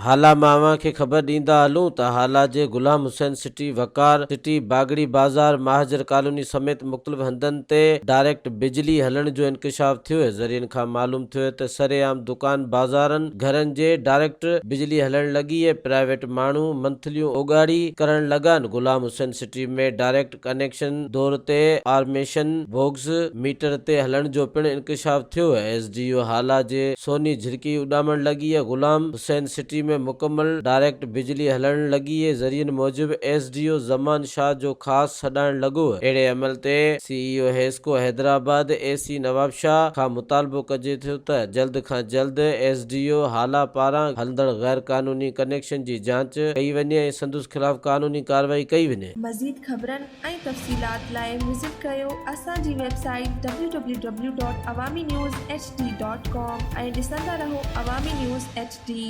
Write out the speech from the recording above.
هالا مان اوهان کي خبر ڏيندا هلون ته هالا جي غلام حسين سٽي، وقار سٽي، باگڙي بازار، مهاجر ڪالوني سميت مختلف هنڌن تي ڊائريڪٽ بجلي هلڻ جو انڪشاف ٿيو آهي. ذريعن کان معلوم ٿيو آهي ته سرعام دڪان، بازارن، گهرن جي ڊائريڪٽ بجلي هلڻ لڳي ۽ پرائيويٽ ماڻهو منٿليون اوڳاڙي ڪرڻ لڳا آهن. Ghulam Hussain city ۾ direct connection دور تي آرميشن بوگس ميٽر تي هلڻ جو پڻ انڪشاف ٿيو. ايس ڊي او هالا جي سوني جهرڪي اڏامڻ لڳي ۽ غلام حسين سٽي ۾ مڪمل ڊائريڪٽ بجلي هلڻ لڳي. ذريعن موجب S D O Zaman Shah جو خاص سڏائڻ لڳو. اهڙي عمل تي C E O HESCO Hyderabad, A C Nawabshah کان مطالبو ڪجي ٿو ته جلد کان جلد ايس ڊي او هالا پاران هلندڙ غير قانوني ڪنيڪشن جي جاچ ڪئي وڃي ۽ سندس خلاف قانوني ڪارروائي ڪئي وڃي. مزيد خبرن ۽ تفصيلات لاء وزٽ ڪريو اسان جي website W W W dot Awami news H D dot com ۽ ڏسندا رهو عوامي نيوز ايڇ ڊي.